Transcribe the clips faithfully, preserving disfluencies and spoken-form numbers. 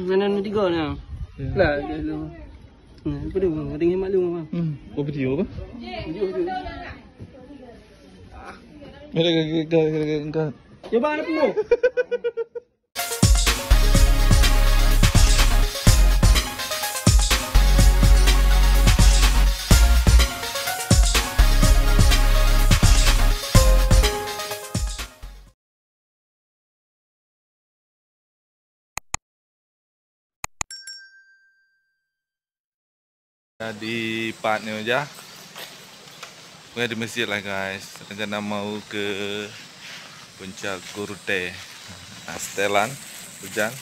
Sana ni tiga ni. Ya. Lah, dia tu. Nah, apa dia? Ada yang maklum apa? Hmm. Apa dia apa? Dia tu. Ada, ada, ada, ada, ada. Cuba ada penuh. Di part ni aja. Bukan di masjid lah, guys. Rencana mau ke Puncak Guruteh. Nah, setelan hujan.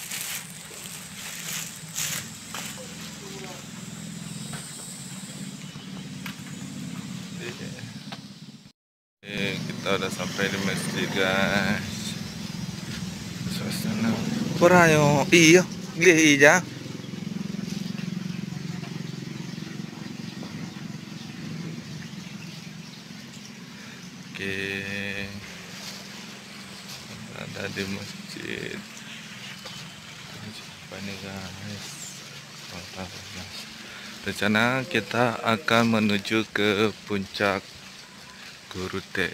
Eh, kita udah sampai di masjid, guys. Suasana. Orang yo, iya, gleh ija. Oke. Ada di masjid. Apa ni, guys? Rencana kita akan menuju ke puncak Guruteh.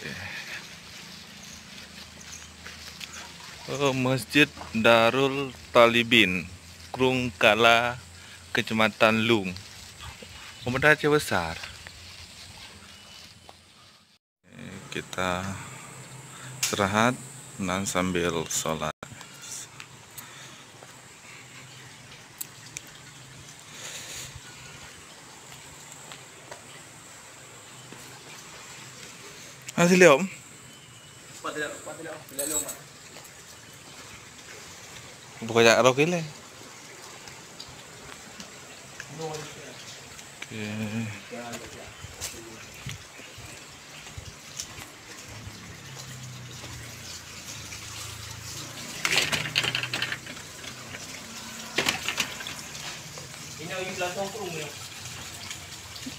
Oh, Masjid Darul Talibin, Krung Kala, Kecamatan Lung. Pemuda Aceh Besar. Kita istirahat dan sambil sholat. Ah, silium. Buka jak roh gile. Oke.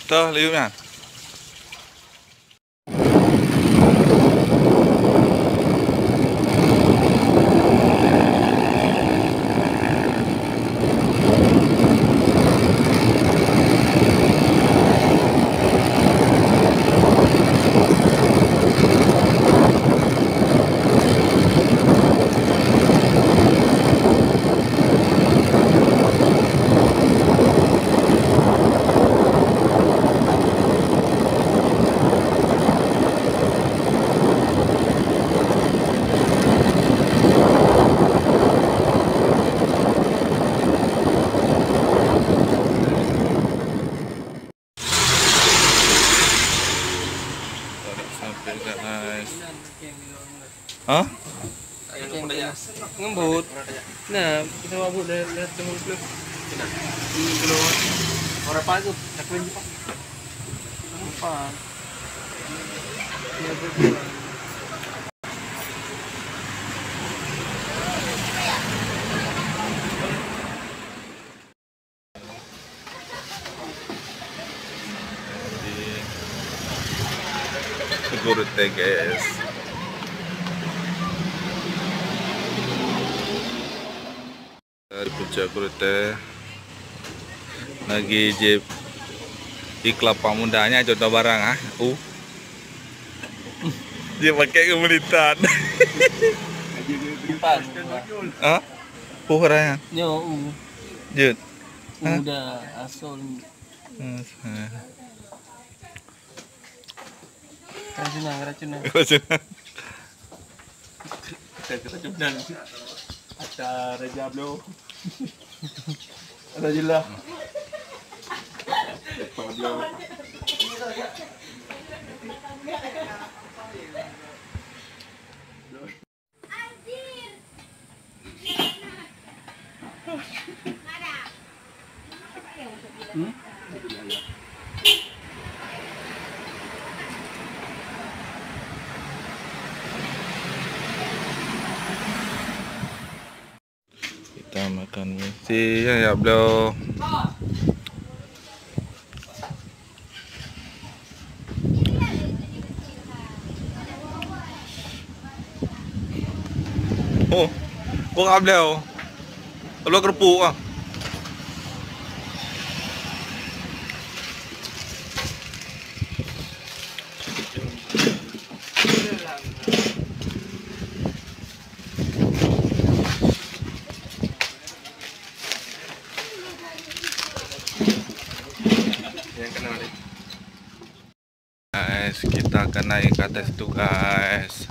Toh, liup nyan. Sampai, guys. Hah? Ngembut. Nah, kita mabuk dari, dari teman klub. Ini keluar. Orang apa tu? Aku yang jumpa. Apa? Ya, betul. Guruteh, guys. Dari puncak Guruteh. Lagi jép di kelapa mudanya contoh barang ah. Uh. Dia pakai kemulitan. Empat. Ha? Uh, raya. Nyo, uh. Jut. Ha? Udah asal. Hmm, ha. Keracunan, keracunan. Keracunan. Kita keracunan. Ada Raja Blo. Ada jelah. Pablo. Kita makan mie. Si, ya, ya, bro. Oh, buka beliau. Kalau kerupuk ah. Guys, kita akan naik ke atas tu, guys.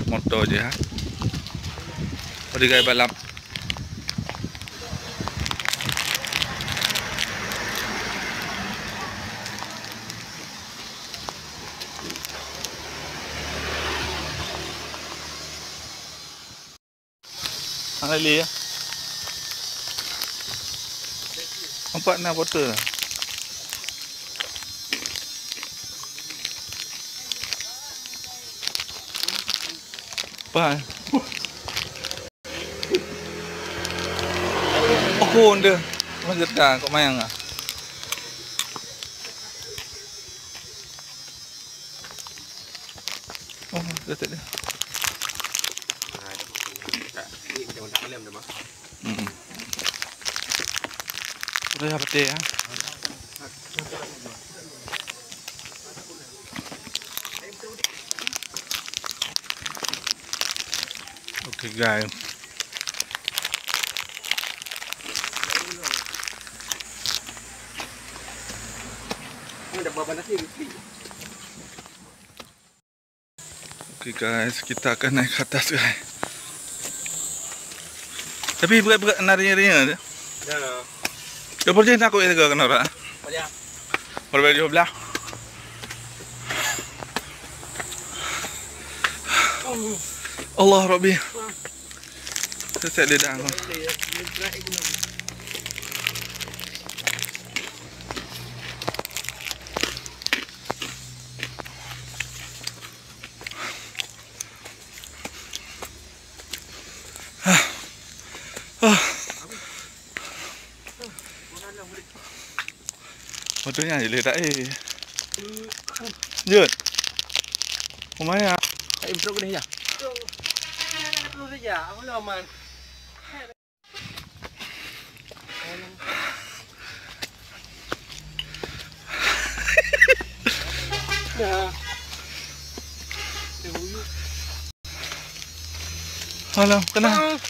Motor je, ha. Boleh, guys, balap. Hana lé, ya. Nampak na botol. Apa? Oh, khun dia. Masih dah, kok mayang ah. Oh, dah tak ada. Hmm. Udah ya, betul ya. Oke, guys. Oke, guys, kita akan naik ke atas, guys. Tapi berat-berat, na ringan-ringan je. Ya. Dia boleh nak kau jaga kena orang. Boleh. Berapa jauh belah? Allah Rabbi. Sesek lidah aku. Ah. Ah. Waktunya je letak, eh. Jut. Lumayan. Ai, betul ke dah ya? Betul. Betul saja. Aku lawan. Nah. Alah, kena. Ah.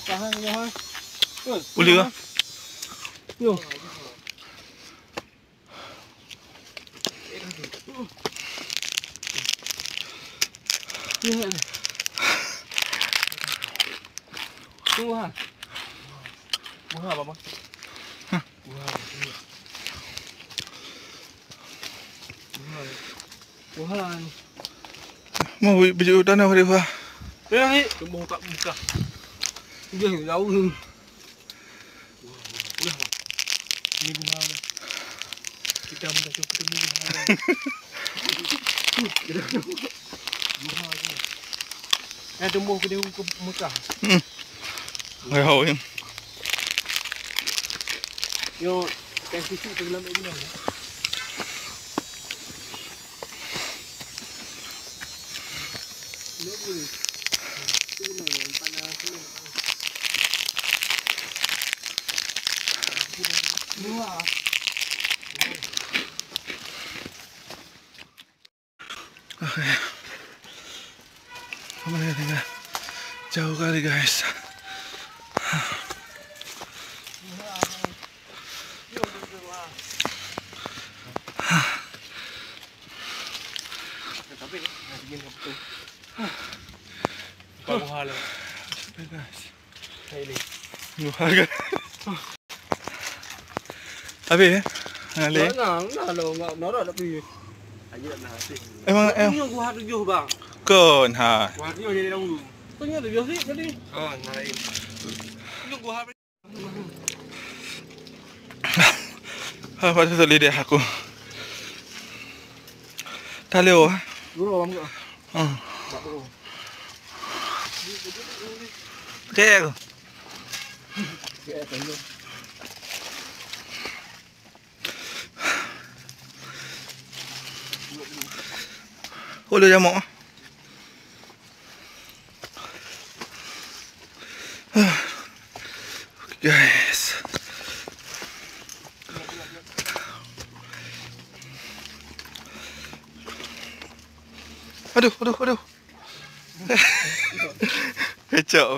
Tahan, tahan. Boleh ke? Yo. Tunggu ha. Buha apa, Bang? Buha. Buha. Buha. Mau biji tanah, Rifah. Ya, ni. Tunggu buka, buka. Dia jauh ni. Wah, wah, wah. Ini bunga apa? Kita minta cuba ketemu bunga apa? Bunga apa? Yang tumbuh ke di ke Mekah. Hmm. Wow, ya. Yo, kan sisi tu dalam ini. Oke. Jauh kali, guys. Tapi, nah, dingin ke betul. Buka buha lah. Guys. Hai, Li. Buha ke? Habis, eh? Hana lé? Nah, nah, nah, lo, nggak, nggak, tapi. Ayo, nah, habis. Emang, em- Ini buha tujuh, Bang. Kon, ha. Buha tujuh jadi dahulu. Tanya tujuh sih tadi. Oh, nah, lain. Ini buha Ah, pada tu lidah aku. Taleo, ah. Dulu orang tu. Ah. Tak perlu. Okey aku. Okey, tengok. Hulu jamok. Guys. Aduh, aduh, aduh. Kacau.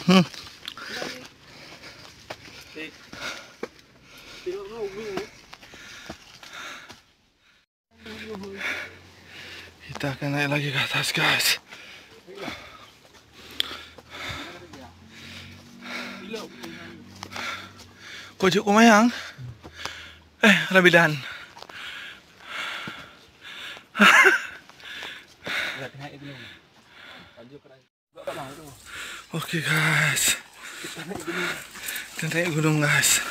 Hmm. Kita akan naik lagi ke atas, guys. Kok jeuet kumayang? Eh, Rabidan. Oke, guys. Kita naik gunung, guys.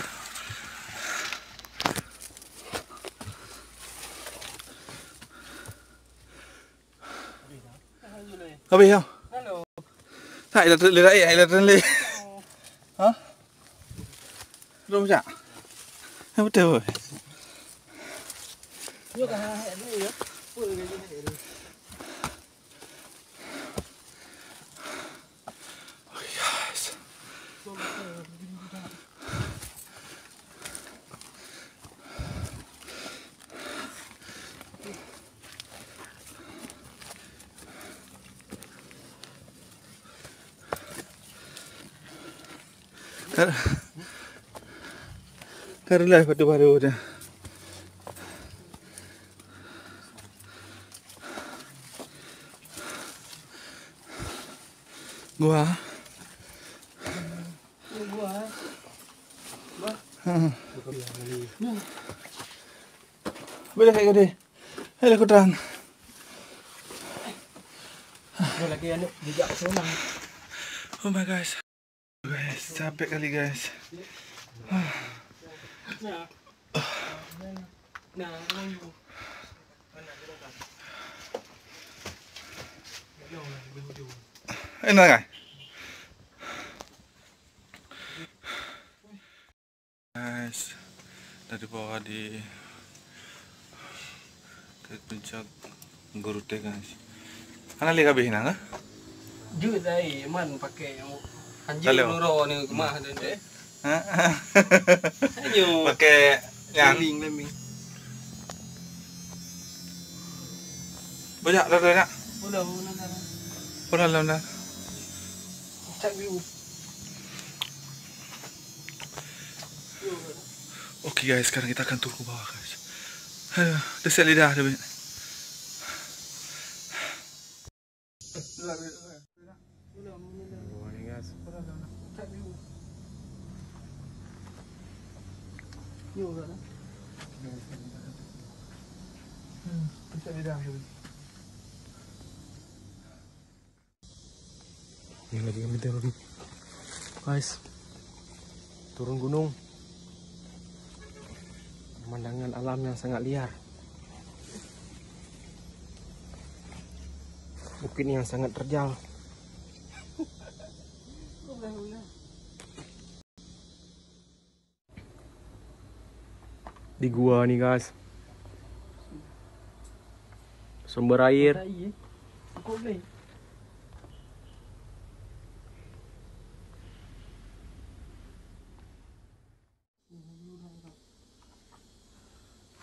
Habis, ya? Tak, ila, ila, ila, ila, ila. Ha? Belum, Cak? Ya, betul. Kar-, karena batu baru dah. Gua. Gua. Gua. Ha. Boleh kat gede. Hai, aku terang. Ada lagi anak jejak seorang. Oh my gosh. Guys, capek kali, guys. Nah. Nah. Enak kan? Guys, dari bawah di ke puncak Guruteh, guys. Hana lé kabeh nang, eh? Jeuet ai man pakai anjing nuro ni kemah deh. Ha? Ayo. Pakai yang lemming, lemming. Banyak dah, banyak. Udah, udah, udah. Udah, udah, udah. Cak dulu. Oke guys, sekarang kita akan turun ke bawah guys. Aduh, dah siap lidah dah. Bawah ni guys. Hmm, dah siap lidah dah. Ini lagi kami turun. Guys, turun gunung. Pemandangan alam yang sangat liar. Bukit yang sangat terjal. Di gua ni, guys. Sumber air.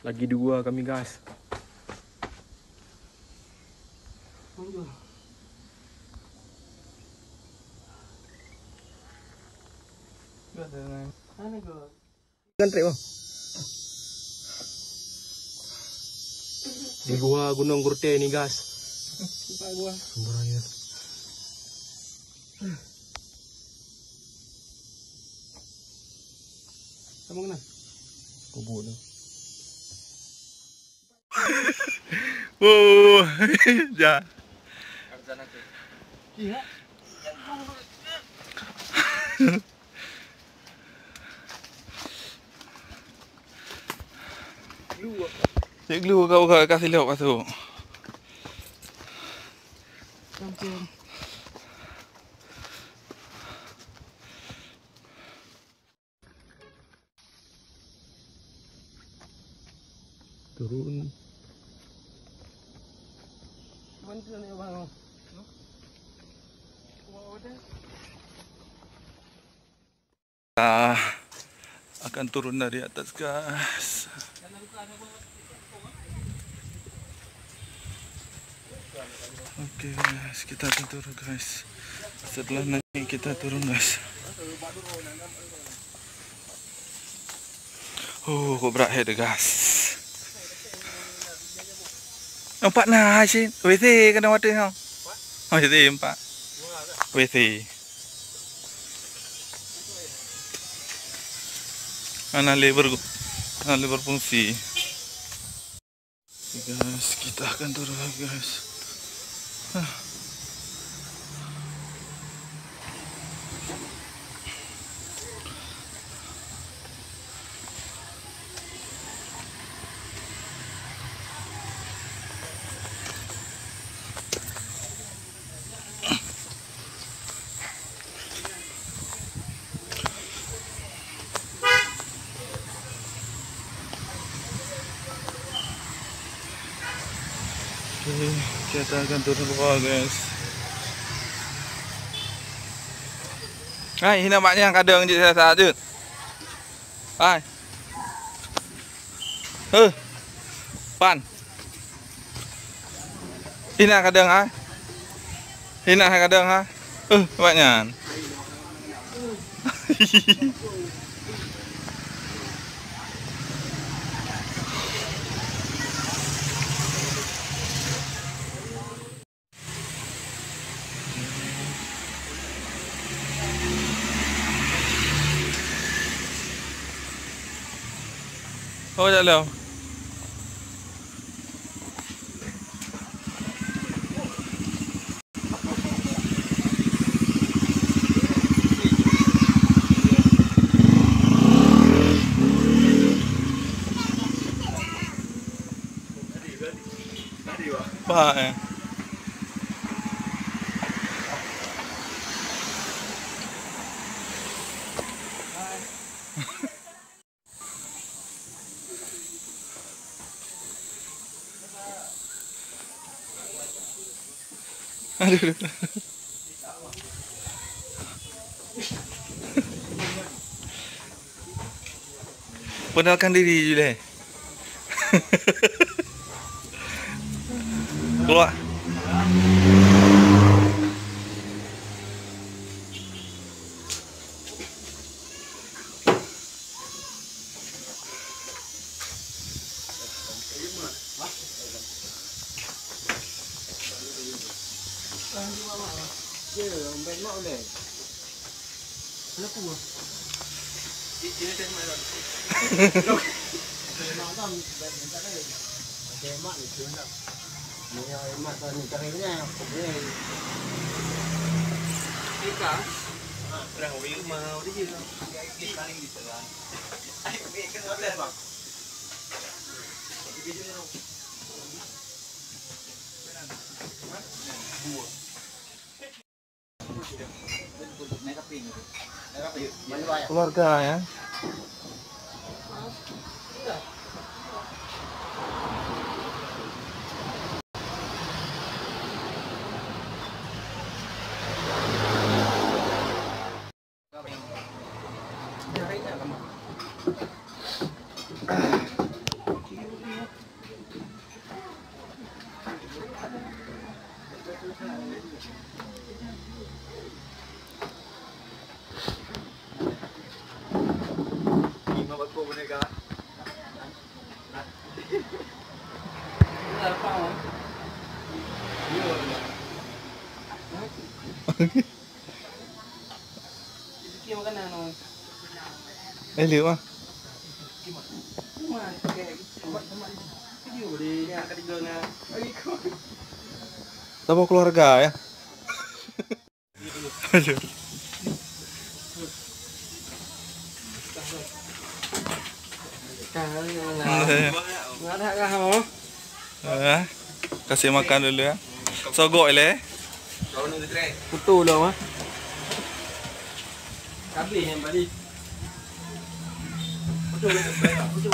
Lagi dua kami, guys. Kan trek, Bang. Di gua Gunung Guruteh ni, guys. Empat gua. Sumber air. Sama kena. Kubur tu. Wow, ja. Iya. Cek lu kau kau kasih lewat tu. Turun. Ah, akan turun dari atas, guys. Oke, guys, kita akan turun, guys. Setelah naik, kita turun, guys. Oh, kok berat hai, guys. Nampak na hai cit. W C kena mati ha. W C empat. W C. Ana lebar, ana lebar fungsi. Oke, guys, kita akan turun lagi, guys. Ah. Oke, kita akan turun ke bawah, guys. Hai, hina mak nyang kadang je saya saja. Hai. Heh. Pan. Hina kadang ha. Hina kadang ha. Eh, awak nyan. Oh, tak lom. Bah, eh. Aduh, aduh. Perkenalkan diri, Juleh. Keluar. Keluarga ya. Eh, liuk ah. Saboh keluarga ya. Aduh. Eh, kasih makan dulu ya. Sogok ilèe. Betul lah, Mak. Habis yang balik. Betul. Betul.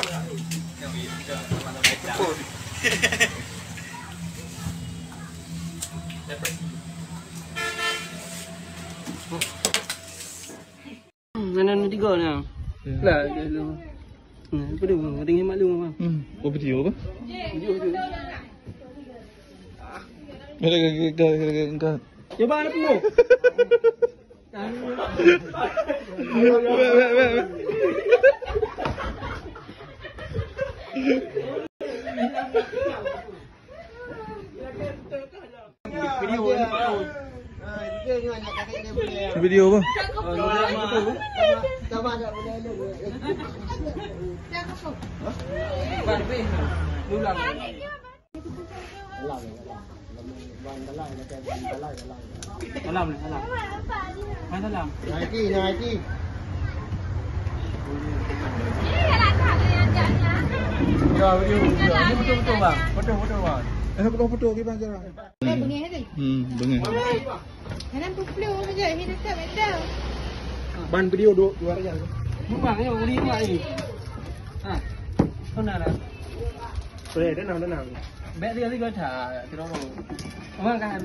Oh, nah. Ya. Lah, dia lu. Nah, apa dia? Ada yang maklum apa? Hmm. Oh, video apa? Video, video. Ada, ada, ada, ada, ada. Cuba ada penuh. Weh, weh, weh, weh. Video apa? Salam, salam. Hai, salam. Naiki, naiki. Ya, video, video. Ini betul-betul, bang. Betul-betul, bang. Eh, foto-foto, kita jalan. Hmm, beungéh. Dalam pukul saja, ini dekat meter. Ban video dua, dua raja. Memang, ya, boleh buat ni. Ha. Kau nak dah? Boleh, tenang, tenang. Baik, tiga, tiga, dah. Kira apa? Memang kan?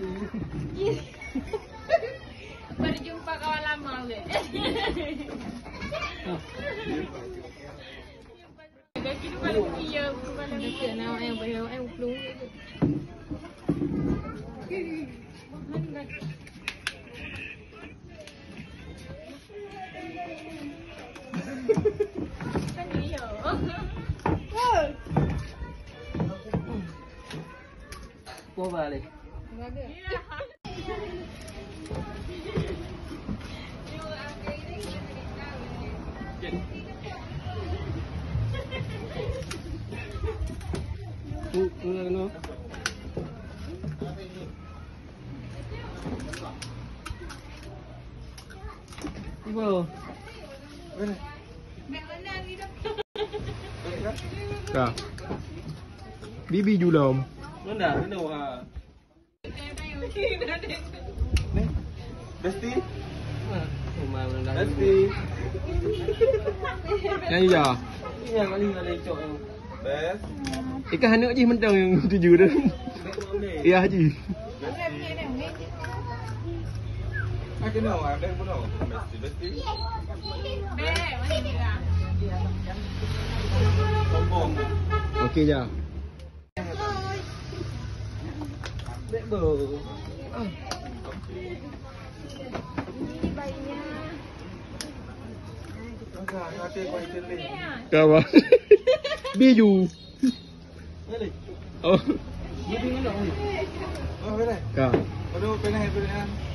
Baru jumpa kawan lama, boleh. Ha. Apa balik? Ibu. Ka. Bibi julom. Mana? Mana? Ni. Besti. Besti. Yang iya. Best. Ikan hanuk jih mentang yang tuju tu. Iya, Haji. Besti. Ah, kenal, ada pun tahu. Besti, besti. Sombong. Okey, ja. Ka, wah. Biju. Oh. Ka.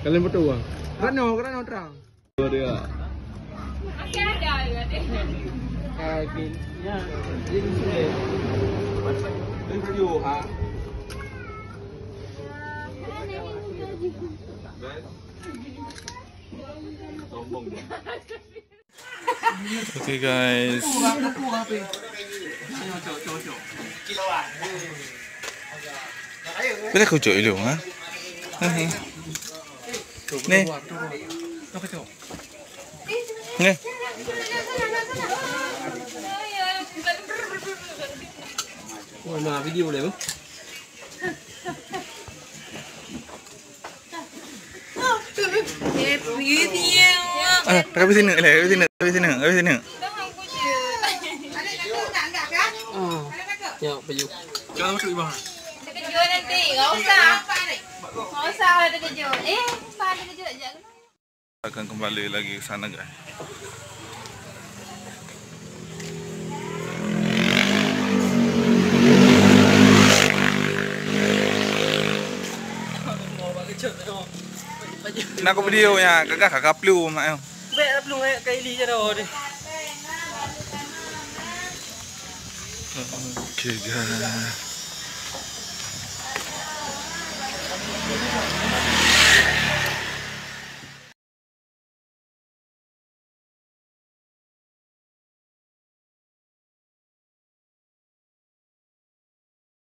Kalian betul, wah. Kerana, kerana terang. Dia. Masih ada juga deh. Ah, okey. Ya, jadi sudah. Dari video, ha? Best. Sombong dia. Okey, guys. Boleh kucuk dulu, ha? Ni. Ni. Wah, ma video boleh tu. Ah, tapi sini, eh, tapi sini, tapi sini, tapi sini. Ah, ya, baju. Jangan masuk, Ibang. Terkejut nanti, nggak usah. Nggak usah kalau terkejut. Eh, Ibang terkejut je. Akan kembali lagi ke sana, guys. Nak aku video nya, gagah kakak pelu mak. Baik lah, pelu kat Kylie je dah deh. Okey, guys.